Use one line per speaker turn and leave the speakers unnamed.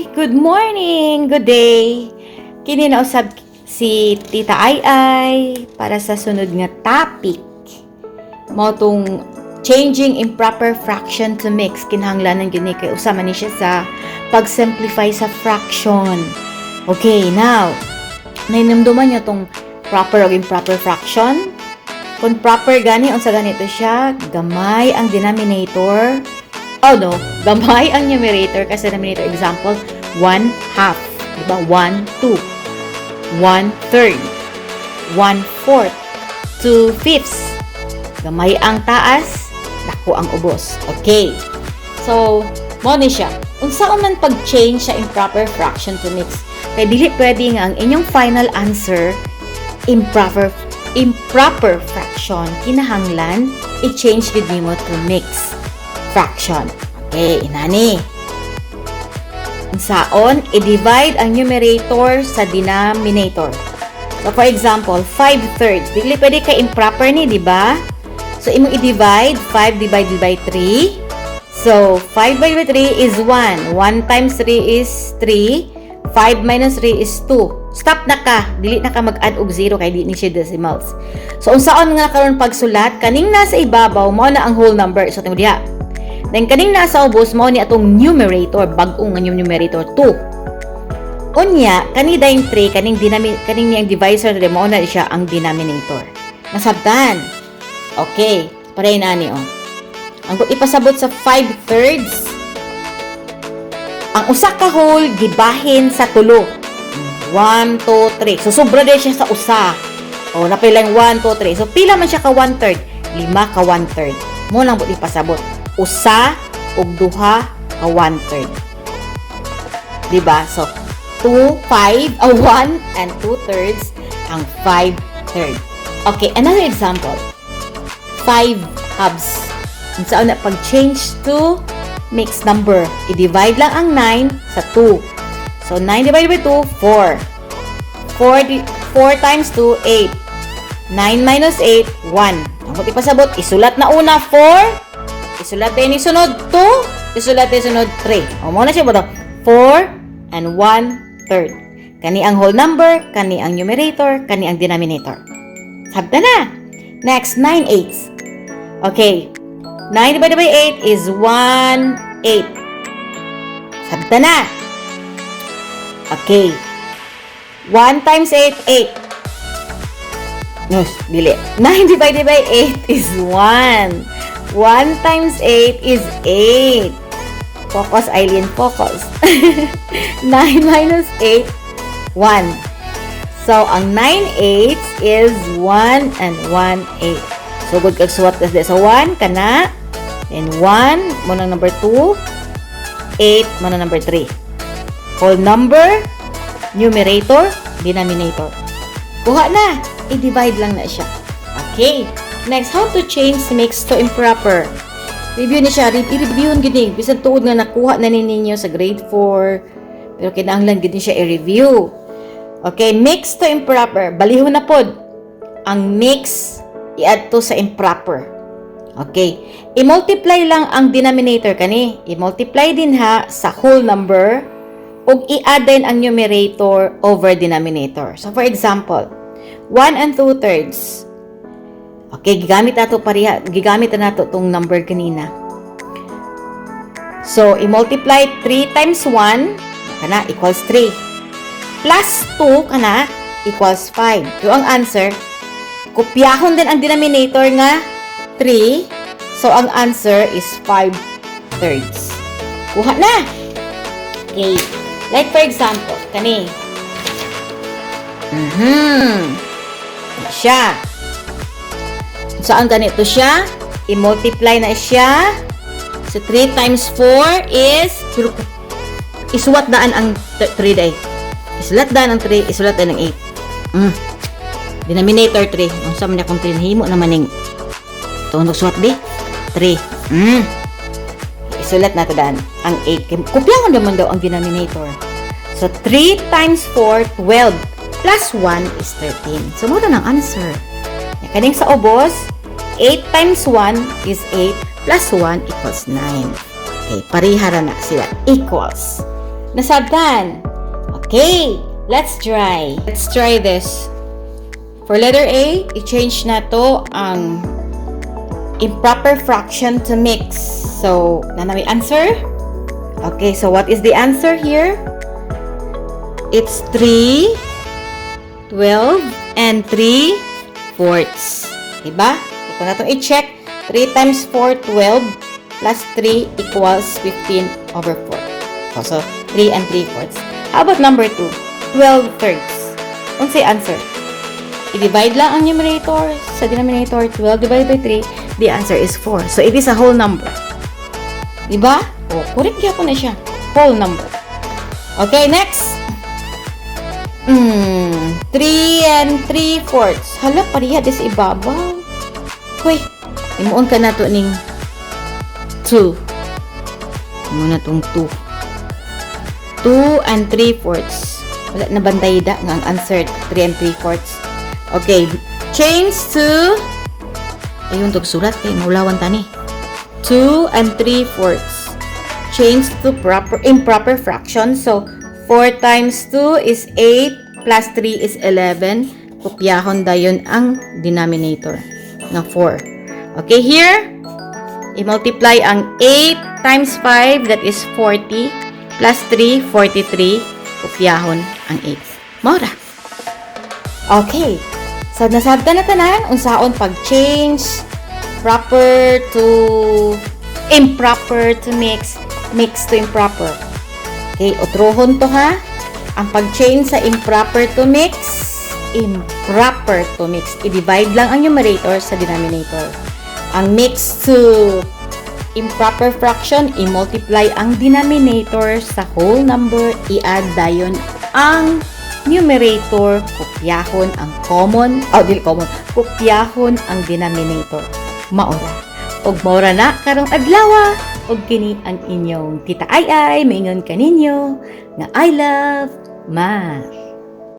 Hi! Good morning! Good day! Kini na usab si Tita Ai Ai para sa sunod nga topic. Mao tong changing improper fraction to mix. Kinahanglanan gyud ni kay usa man ni siya sa pag-simplify sa fraction. Okay, now, nahinumduman niyo tong proper o improper fraction? Kung proper gani, unsa ganito siya? Gamay ang denominator. Oh no, gamay ang numerator kasi denominator, example, 1 half. Diba? 1, 2. 1 third. 1 fourth. 2 fifths. Gamay ang taas, dako ang ubos. Okay. So, mao ni siya. Unsa man pag-change sa improper fraction to mix? Kay dili pwede nga ang inyong final answer improper fraction, kinahanglan i-change gid nimo to mix fraction. Okay, inani. Unsaon, i-divide ang numerator sa denominator. So, for example, 5 thirds. Dili pwede kay improper ni, di ba? So, imong i-divide, 5 divided by 3. So, 5 divided by 3 is 1. 1 times 3 is 3. 5 minus 3 is 2. Stop na ka. Dili na ka mag-add og 0 kay di ni siya decimals. So, unsaon nga karon pagsulat, kaning nasa ibabaw, mao na ang whole number. So, mo diha. Then, kaning nasa ubos, mao ni atong numerator, bag-o nga numerator, 2. Unya, kani dayong 3, kaning niyang divisor, mao na siya ang denominator. Nasabtan? Okay. Pareho na ni, oh. Ang kung ipasabot sa 5 thirds, ang usa ka whole gibahin sa tulo. 1, 2, 3. So, sobra din siya sa usa. O, napay lang 1, 2, 3. So, pila man siya ka 1 third? Lima ka 1 third. Mao lang buot ipasabot. Usa ug duha ka 1 third. Diba? So, 2, 5, 1 and 2 thirds ang 5 third. Okay, another example. 5 halves. Unsaon na pag-change to mixed number? I-divide lang ang 9 sa 2. So, 9 divided by 2, 4. 4 times 2, 8. 9 minus 8, 1. Ang kung ipasabot, isulat na una, 4. Isulat din isunod, 2. Isulat din sunod, 3. O, mao na siya ba 4 and 1 third. Kani ang whole number, kani ang numerator, kani ang denominator. Sabta na. Next, 9 eighths. Okay. 9 divided by 8 is 1 8. Sabta na. Okay. 1 times 8, 8. No, dili. 9 divided by 8 is 1. 1 times 8 is 8. Focus, Eileen, focus. 9 minus 8, 1. So, ang 9 eighths is 1 and 1 8. So, good kag suwat kasi sa 1, kana. Then, 1, mao nang number 2. 8, mao nang number 3. Whole number, numerator, denominator. Kuha na. I-divide lang na siya. Okay. Next, how to change mix to improper? Review ni siya. I-review gid ni. Bisan tuod nga nakuha na ni ninyo sa grade 4. Pero kinahanglan gid ni siya i-review. Okay, mix to improper. Balihon na pod. Ang mix i-add to sa improper. Okay. I-multiply lang ang denominator kani. I-multiply din ha sa whole number ug i-add din ang numerator over denominator. So for example, 1 and 2 thirds. Okay, gigamit nato pareha, gigamit na nato tong number kanina. So, i-multiply 3 times 1 kana equals 3. Plus 2 kana equals 5. So, ang answer, kopyahon din ang denominator nga 3. So, ang answer is 5 thirds. Kuha na! Okay. Like for example, kani. Siya. Saan ganito siya? I-multiply na siya. So, 3 times 4 is, pero, isuwat daan ang 3 day. Isulat daan ang 3, isulat daan ang 8. Denominator 3. Unsa man akong 3 himo naman ning tunog suwat di? 3. Isulat na to daan ang 8. Kay kopyahon naman daw ang denominator. So, 3 times 4, 12. Plus 1 is 13. So, mao na ang answer. Kaning sa ubos, 8 times 1 is 8 plus 1 equals 9. Okay, parehara na sila. Equals. Nasabtan? Okay, let's try. Let's try this. For letter A, i-change nato ang improper fraction to mix. So, naa na may answer? Okay, so what is the answer here? It's 3, 12, and 3 fourths. Diba? Ito na itong i-check. 3 times 4, 12, plus 3 equals 15 over 4. So, 3 and 3 fourths. How about number 2? 12 thirds. Unsay answer? I-divide lang ang numerator sa denominator. 12 divided by 3, the answer is 4. So, it is a whole number. Diba? O, correct gyapon na siya. Whole number. Okay, next. 3 and 3 fourths. Hala, pareha dis ibabaw. Hoy, himuon ka nato ning 2. Himo na tong 2. 2 and 3 fourths. Wala na bantay da nga ang answer 3 and 3 fourths. Okay, change to, ayun tog sulat kay maulawan tani. 2 and 3 fourths. Change to proper improper fraction. So 4 times 2 is 8 plus 3 is 11. Kopyahon dayon ang denominator na 4. Okay, here i-multiply ang 8 times 5, that is 40, plus 3, 43. Kopyahon ang 8. Mao ra. Okay. So, nasabtan na tanan, unsaon pag-change proper to improper to mix, mix to improper. Okay, utrohon to ha. Ang pag-change sa improper to mix, improper to mix. I-divide lang ang numerator sa denominator. Ang mix to improper fraction, i-multiply ang denominator sa whole number, i-add dayon ang numerator, kopyahon ang common, oh, dili common, kopyahon ang denominator. Mao ra. Og mao ra na karong adlaw, og kini ang inyong Tita Ay Ay, maingon kaninyo nga I love math.